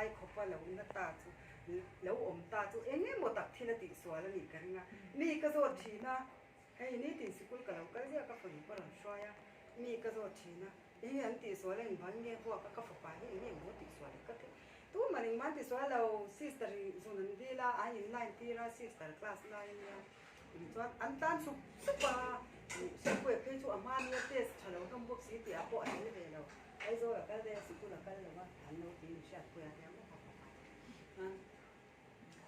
ngai khawpa lo na ta chu lo awm ta chu eng emaw tak thil a tihsual a nih ka ring a. Mi ka zawt thin a, hei nitin sikul ka lo kal ziah ka fanu ka rawn hruai a, mi ka zawt thin a, eng nge an tihsual a engvang nge vuak a ka fapa hi eng nge maw tihsual ka ti. Tumah engmah an tihsual lo, sister zun an dil a, an in line tir a, sister class lai a nia. Chuan an tlan sup sup a, Sawmpuia phei chu a hma nia test tha lo hlawm bawk si tih ah pawh a tel ve lo. Aizawl a kal daih a, sikul a kal lo a, an lo ti in Hriatpuia te ang bawk a fapa chuan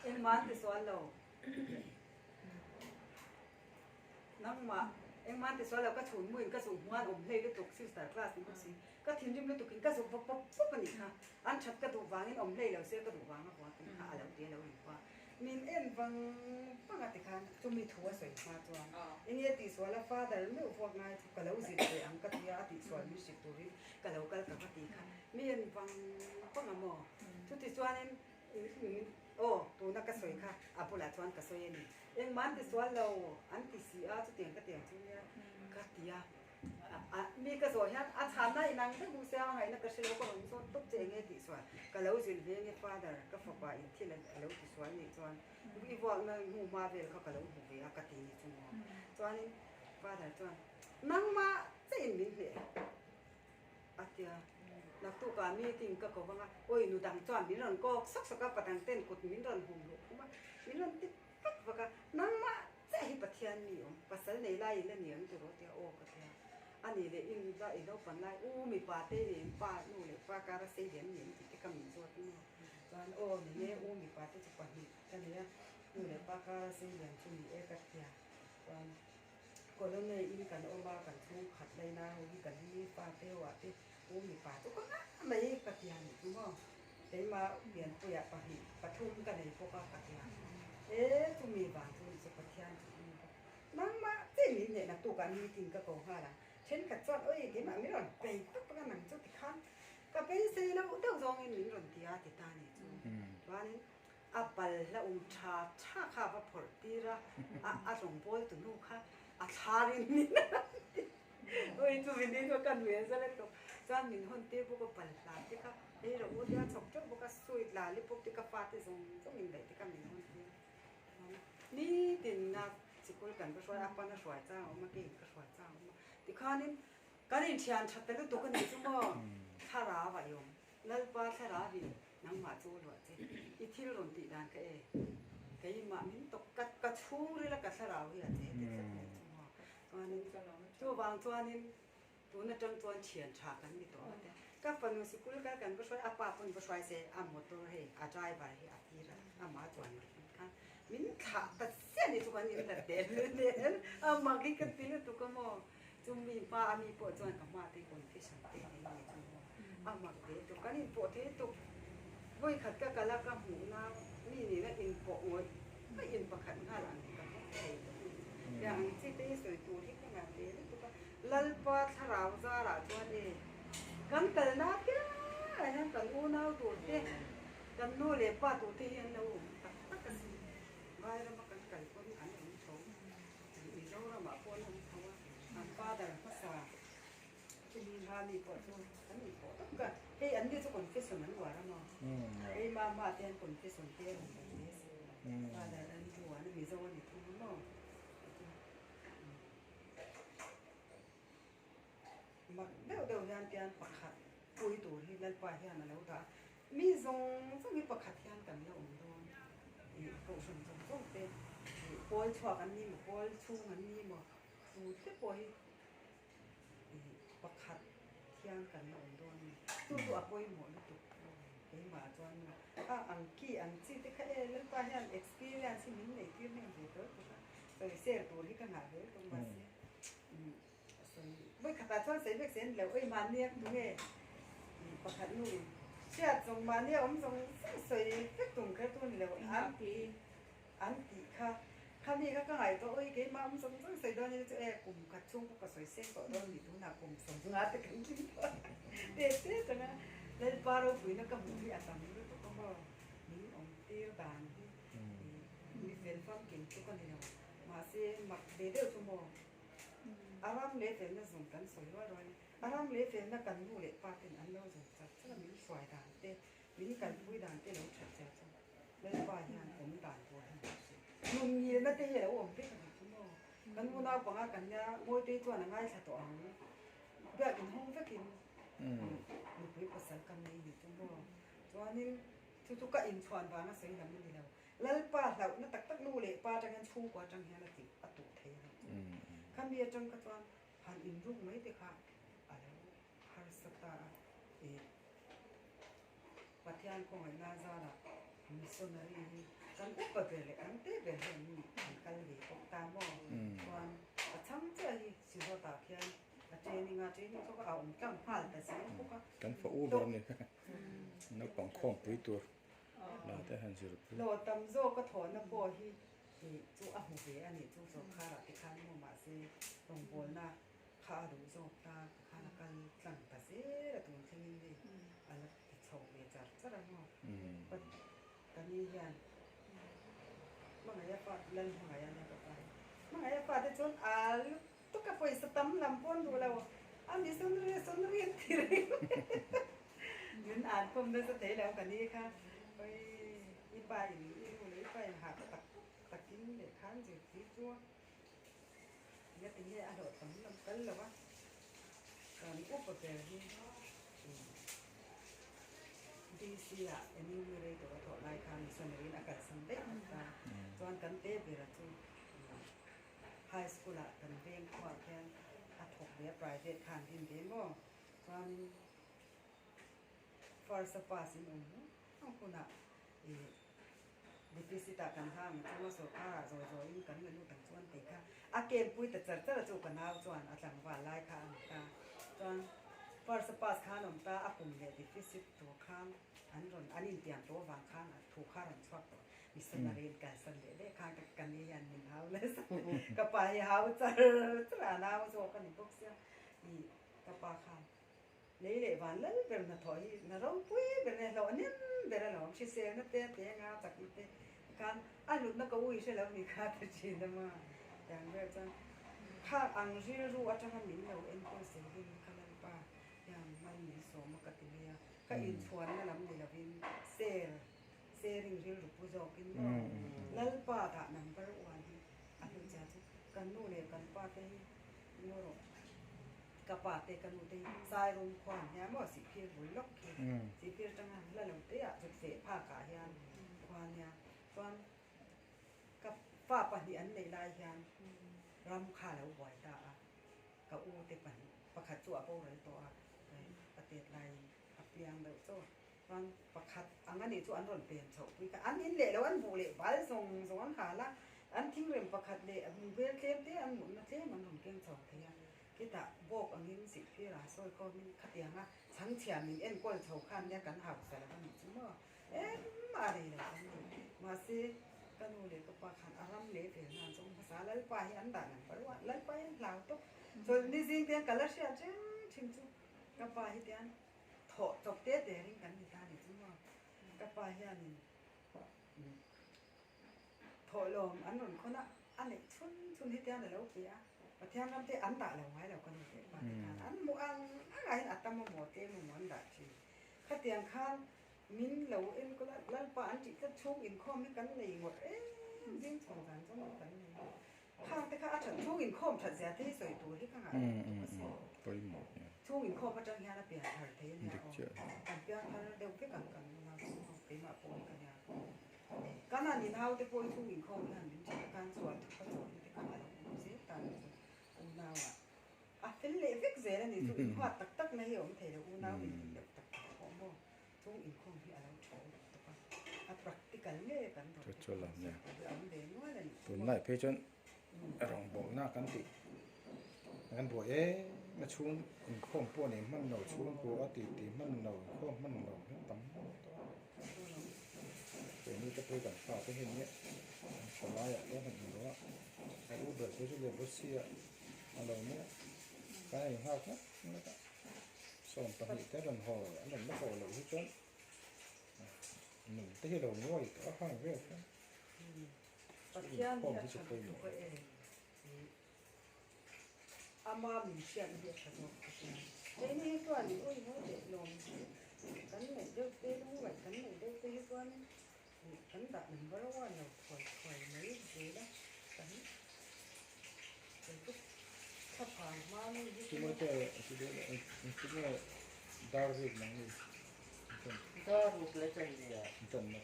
engmah an ti sual lo. Nangmah engmah an ti sual lo, ka chhun muin ka zuk hmuan awm hlei lutuk sister class ni bawk si, ka thinrim lutuk in ka zuk vawp vawp vawp a nih kha, an that ka duh vangin awm hlei lo se ka duh vang a huat a nih kha a lo ti a lo inpua. Min en vang vang a tikhan chumi thu a sawi hma chuan enge tihsual a father meuh vuak ngai chu ka lo zir ve ang ka tia a tihsual min hrilh turin ka lo kal ka va ti kha mi en vang vang a maw chuti chuanin aw tuna ka sawi kha a bulah chuan ka sawi a ni engmah an tisual lo an ti si a chutiang ka tiang chu nia ka tia. Mi ka zawh hian a chhanna inang vek bawk sia, a ngaihna ka hre lo, ka rawn zawt tawp che enge tih sual ka lo zilh ve nge father ka fapa in thil a lo ti sual nih chuan i vuakna hnu hma vel kha ka lo hmu ve a ka ti ni chu maw chuanin father chuan nangmah che in min hneh a tia naktukah meeting ka ko vang a awi nu dang chuan min rawn kawk sawk sawk a padang ten kut min rawn hum luh khum a min rawn ti vak vak a nangmah Chiah hi Pathian mi awm, pasal nei lai in a ni ang tiraw tia aw ka tia. A nih leh in la i lo pan lai, u mipa te nen pa nu leh pa kara sei lian ni ang tih te ka min zawt a maw. Chuan aw ni e u mipa te chu pahnih ka nei a, nu leh pa kara sei lian chu ni e ka tia. Chuan colony in kan awm a, kan chhungkhat laina ho hi kan mi fa te ho ah te u mipa chu ka ngah mai ka tia nih chu maw. Keimah pianpuiah pahnih pathum ka nei bawk a ka ti a, he chumi vang chu ni chu Pathian chu a ni bawk. Nangmah che min hneh naktukah meeting ka ko nghal ang. Thenkhat chuan awi keimah min rawn bei vak vak a nang chu tikhan ka beisei loh deuh zawngin min rawn ti a ti ta ni chu. Chuanin a balhla um tha tha kha a va phawrh tir a, a rawngbâwl tunu kha a thlarin min rawn ti. Ui chu min in ka nui a za lutuk chuan min hawn tir bawk a balhla te kha ei rawh u tia chhawk teuh bawk a sweet lollipop te ka fate zawng zawng in daih te kha min hawn tir chuan nitin na sikul kan va hruai a pana hruai chang a awm a keiin ka hruai chang a awm a tikhanin kan inthian that ta lutuk a nih chu maw thlarau ah i awm Lalpa thlarau in nangmah chu luah che i thil rawn tih dan kha e keimah min tawk ka ka chhungril a ka thlarau hi a che ti tlat mai chu maw Chuanin chuvang chuanin tun atang chuan thian tha kan ni tawh a tia. Ka fanu sikul kal kan va hruai a pa pawn va hruai se a motor hei a driver hi a tir a amah chuan min khan min thlah ta chiah ni chu kan in hlat del del a mak hi ka ti lutuk a maw chumi hma a mi pawh chuan ka hma te confession te nei ni chu maw a mak ve tuk kan inpawh thei tuk vawikhat ka kal a ka hmuhna mi nena inpawh ngawih ngawih in pakhat nghal ang ka hmu thei tuk ni chu tiang ang chi te hi sawi tur hi ka ngah ve lutuk a Lalpa thlarau zarah chuan e kan kalna piangah hian kan unau tur te kan nu leh pa tur te hi an lo awm tak tak a sin Vairama kan kal pawn an awm tho Mizoramah pawh an awm tho a an father hmasa Chumi hla mi pawh chu an ni pawh tak a, hei an ni chu confession an uar a maw? Hei mama te an confession te a rawn nei ve si lo, Father Andrew an Mizo a ni thung a maw? Mak deuh deuh hian tian pakhat pui tur hi Lalpa hian a lo dah a, mi zawng zawng hi pakhat hian kan la awm dawn tih kohhran zawng zawng te pawl chhuak an ni maw, pawl chhung an ni maw, tute pawh hi Pakhat hian kan la awm dawn a ni. Chu chu a pawimawh lutuk keimah chuan a ang ki ang chi te kha e Lalpa hian experience hi min neih tir hnem ve tawh tuk a, sawi sel tur hi ka ngah ve lutuk mahse sawi vawikhatah chuan sawi vek se ni lo ei mahni a tunge pakhat nu in hriat zawng mahni a awm zawng zawng sawi vek tum kher tur ni lo an An tih kha, khami kha ka ngaihtuah awi keimah awm zawng zawng sawi dawn ila chu e kum khat chhung pawh ka sawi seng tawh dawn ni tunah kum sawmnga te kan tling tawh a te te changa Lalpa ropuina ka hmuh hi a tam lutuk a maw min awm tir dan hi mi fel famkim chu ka ni lo mahse mak ve deuh chu maw a ram leh felna zawng kan sawi rual rual in a ram leh felna kan nu leh pa ten an lo zawng chak chak a min hruai dan te. Min kalpui dan te lo that zia chu Lalpa hian awm dan tur hi hmu se. Nun ngilna te hi a lo awm vek a ni chu maw? Kan unau panga kan nia Mawitei chuan a ngaithla tawh ang. Biak inhawng vekin nupui pasal kan nei ni chu maw? Chuanin chu chu ka inchhuan vanga sawi lam a ni lo. Lalpa hlauhna tak tak nu leh pa atang hian chhungkua atang hian a tih a tuh thei a ni chu. Khami atang kha chuan han inruk mai te kha a lo harsa ta a i Pathian khawngaihna zarah missionary hi kan upa ber leh kan te ber hi an an kal ve bawk ta maw? Chuan a chhang chiah hi Sihawtah khian a training a, training chu a awm tlang nghal ta zel bawk a. Kan fa u ber a ni naupang khawmpui tur la te han zir pui. Hlawh tam zawk a thawhna pawh hi chu a hmu ve a nih chu sawrkharah te khan maw mahse rawngbawlna kha a duh zawk ta khan a kal tlang ta zel a tun thlengin hei a la ti chho ve char char a maw pa ka ni hian hmangaih a fa lal hmangaih a nia ka pa hi hmangaih a fa te chuan a lutuk a pawisa tam lam pawh an duh lo a mi sawn ri sawn ri an ti reng min an khawm nasa thei lo ka ni kha oi i pa in i nu leh i pa in hah tak takin lehkha an zirtir chu a. Nia tinge a hlawh tam lam kal lo a, kan upa ber hi DC ah enumerator a thawh lai khan missionary in a kalsan daih tak ta, chuan kan te bera chu high school ah kan veng khuaah khian a thawk ve a private khan din ve maw, chuanin first a pass in awm hmun hunah ih. Deficit ah kan hang a chunga sawrkar ah zawi zawiin kan la lut ang chuan tih kha a kem pui ta char char a chu ka nau chuan a tlangval lai kha a ni ta. Chuan first a pass khan awm ta a kum leh deficit tur khan an rawn an intiam tawh avang khan a thu kha a rawn chhuak tawh. Missionary in kalsan leh leh khan ka ka ni hian min hau nasa ka pa hi hau char char a nau zawk a ni bawk sia ih ka pa khan Lei leh van lal ber hnathawh hi hna ropui ber nge hlauh nem ber alawm hriselna te a te anga chakna te khan a hlutna ka ui hre lo ni kha ti thin a maw tiang vel chuan kha ang rilru atanga min lo enkawl sei rin kha Lalpa hian mal min sawm a ka ti mai a ka inchhuanna lam ni lovin ser sharing rilru pu zawkin maw Lalpa dah number one hi a hlu chia chu kan nu leh kan pa te hi ngaw rawh. Ka pa te ka nu te hi Sairum khua an nia maw Sihphir bul lawk khi Sihphir atanga hla lo te ah zuk feh phak ah hian khua nia chuan ka pa pahnih an neih lai hian ram kha a lo buai ta a ka u te pahnih pakhat chu a boral tawh a a tet laiin a piang deuh chauh a chuan pakhat ang anih chu an rawn pen chhoh pui kha an in leh lo an buh leh bal zawng zawng an hal a an thingrem pakhat leh vel tlem te an mutna tlem an rawn keng chho thei a. Khitah bawk angin zirhtir a sawi khawmin khatianga chhangchhia min enkawl chho khan nia kan hausa lo a nih chu maw? Engmah a rei lo kan ti. Mahse, ka nu leh ka pa khan a ram leh vel nan chu hmasa Lalpa hi an dah number one, Lalpa hi an hlau tawp. Chawlh ni zing te hian ka la hriat reng thin chu ka pa hi tian thawh chawp te terin kan ni ta a nih chu maw? Ka pa hianin Thawhlawm an rawn khawn a, a neih chhun chhun hi tian a lo pe a, Pathian ram te an dah lo ngai lo ka nu teh pa te khan an hmuh ang ang ah hian a tam amaw te emaw an dah thin. Khatiang khan min lo enkawl a, Lalpa an tih tlat chhung inkhawm hi kan nei ngawt em zing chhawng zan chuan kan nei a, khang te kha a that chhung inkhawm that zia te hi sawi tur hi ka ngah lo tuk a sin. Chhung inkhawm atang hian a pian thar thei a nia aw, kan piang thar deuh vek ang kan nau chu maw keimah pawh hi ka nia. Kan han inhau te pawh hi chhung inkhawm hian min ṭhen a, kan sual thuk a chawi te kha a lo awm zel ta ni chu unau ah a fel leh vek zel a ni chu inhuat tak tak na hi a awm thei lo unau indik loh tak tak pawh maw chhung inkhawm hi a lo ṭha lutuk a, a practical nge kan rawn Chu chu lam nia. hi a awm ve nual a ni chu maw. Tunlai phei chuan rawngbawlna kan tih kan buai em a chhung inkhawm pawh nei hman lo chhungkua a titi hman lo inkhawm hman lo hi tam tawh a. Keini te pawh hi kan fa te hian nge an tha laiah te han inlo a, a u ber pawh chu leprosy ah a lo nia, kan in nghak ngawt ngawt a, 12 te rawn haw an rawn la haw loh hi chuan nun te hi a lo nguai tawh a hang vel khan Pathian hi a tha lutuk a e tih ama min hriatna hi a tha zawk ka tia. Keini hi chuan in ui haw teh lawm kan ngaih deuh te lungngaih kan. Kan dah number one lo thuai thuai mai zel a, kan keichu thlaphang hma mi hi chu. Chumawite engtik nge dar rik nang ni? Dar ruk leh chan ve a. Chan na.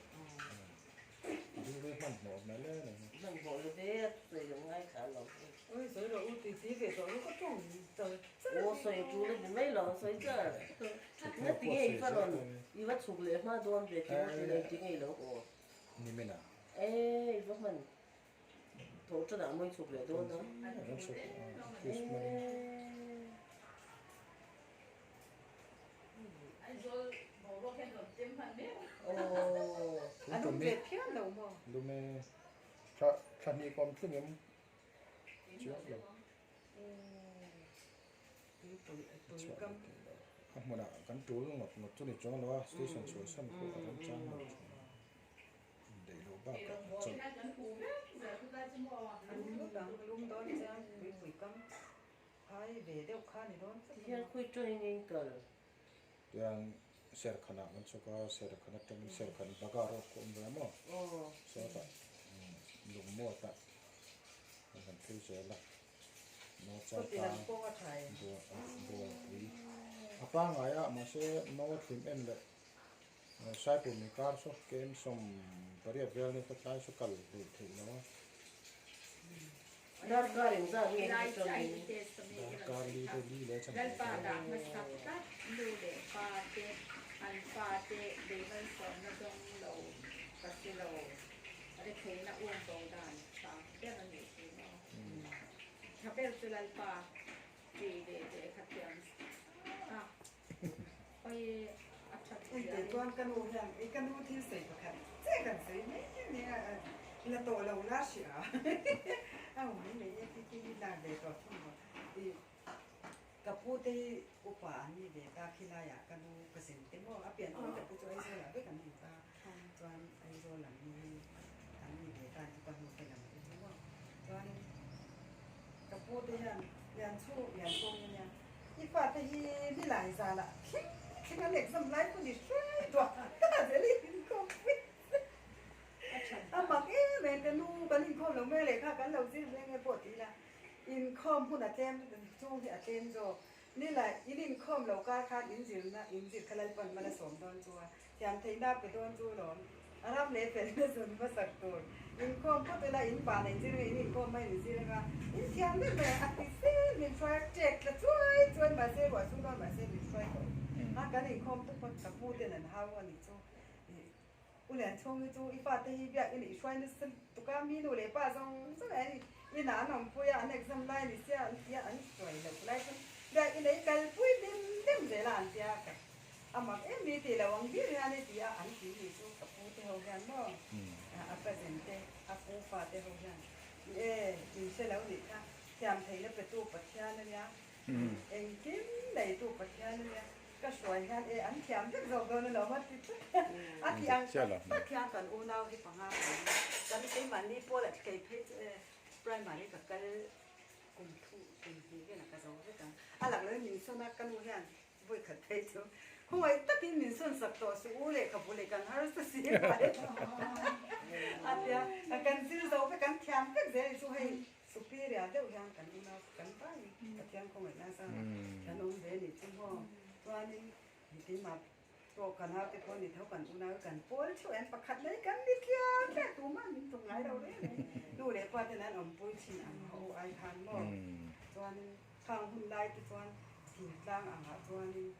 Ding hman hmawh hmel e nang. Hman hmawh lo ve a sawi lo ngai thla lo. Oi sawi lo u ti ti ve tawh lo ka tawng char char. Aw sawi tul a ni mai lo sawi char. Na ti nge i va rawn i va chhuk leh hma dawn ve ti maw ti lo ti nge i lo haw. Ni min a. E i va hman thawh tan ah maw i chhuk leh dawn a. Kan chhuk Christmas. A lum ve phian lo maw? Lum e. Thla thla hnih kawm tling em chiang lo. A hmunah kan tul ngawt ngawt chu ni chuang lo a, station chhuah san pawh a remchang lo thin. Indaih loh bakah chawlh. Lum dawn chiang tuipui kam. Phai ve deuh kha ni dawn tlat. Tihian khawi tawngin in kal? Tiang serkhanah kan chhuk a, serkhan atangin serkhan baga rawk ka awm ve a maw? Sawtah lungmuatah kan han phei zel a, Nauchangkang bualpui a pangngai a, mahse no a thlim en leh Saipum inkar saw kem 18 vel ni khawtlai saw kal hleih theih lo a. Darkar engzat nge heti tawngin? Darkar li deuh li leh chan Lalpa dah hmasak tlat nu leh pa te an fa te beimalsawmna dawng lo ka si lo retheihna um bo dan tha ber a nih si maw? Tha ber chu Lalpa tih leh lehkha thiam a. Engte chuan ka nu hian i ka nu thil sawi pakhat che kan sawi mai mai a, la tawh lo la hria a awm mai mai e ti ti hi lak ve tawh thung maw i ka pu te hi upa an ni ve ta khilaiah ka nu ka zin te maw a pian pui ka pu chu Aizawl ah vek an awm ta chuan Aizawl lam hi an ni ve ta chu ka nu te lam te chu maw chuanin ka pu te hian Lianchhung Lianchhung ania I fate hi nilai zalah thleng thleng an exam lai pawh ni hruai duah ta zel i inkhawm pui a mak em em ka nu kan inkhawm lo mai leh kha kan lo zir hle nge pawh ti ila inkhawm hun a tlem chung hi a tlem zawk nilai in inkhawm lo kar khan in zirna in zir kha Lalpan hmala sawm dawn chu a Thiam theihna pe dawn chu lawm. A ram leh felna zun hmasak tur. Inkhawm phawt ila in pa nei zir nge in inkhawm mai ni zir anga in thiam vek mai a ti sel min hruai a ṭek tla chuai chuai mahse ruah chu dawn mahse min hruai tawh a kan inkhawm tu phawt ka pu ten an hau a nih chu ih U Lianchhungi chu i fate hi biak in i hruai nasa lutuk a mi nu leh pa zawng zawng an inah an awmpui a an exam lai ni sia an tia an hruai loh lai chuan biak in ei kalpui dim dim zel a an tia ka A mak em mi tih lo ang bir hian i ti a, an ti nih chu ka pu te ho hian maw a cousin te a pu fa te ho hian e in hre lo nih kha thiam theihna pe tu Pathian a nia engkim nei tu Pathian a nia ka hruai hian e an thiam vek zawk dawn alawm a ti tlat a ti ang tak tak hian kan unau hi panga kan nia kan keimahni pawl ah kei phei chu e primary ka kal kum thu kum hnih velah ka zo vek ang a lak lo in min sawn a ka nu hian Vawi khat phei chu khawngaih takin min sawn sak tawh suh u lehkhabu leh kan harsa si mai a tia kan zir zo vek kan thiam vek zel hi chu hei superior deuh hian kan unau kan vaiin Pathian khawngaih nan zan ah kan awm ve nih chu maw chuanin keimah pawh ka naute pawh ni tho kan unau hi kan pawl theuh em pakhat mai kan ni tliar tliar tumah min tum ngai lo reng reng nu leh pa ten an awmpui thin ang ho ai khan maw chuanin Khang hun lai te chuan thingtlang angah chuanin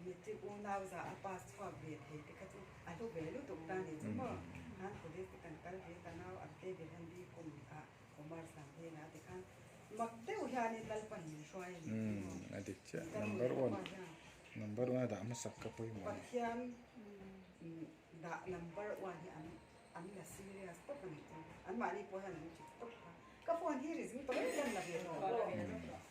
matric unau zah a pass chhuak ve thei te kha chu a hlu ve lutuk ta ni chu maw. Khan college te kan kal ve ka nau an tlei ve hian B kum ah commerce lam hnenah te khan mak deuh hianin Lalpan min hruai a ni chu maw. A dik chiah. Ka nu Number leh ka one pa hian. Number one a dah hmasak ka pawimawh a ni. Pathian dah number one hi an an la serious tawp a ni chu. Anmahni pawh hian an chik tawp a. Ka phone hi ri zing tawh em em la ve tawh.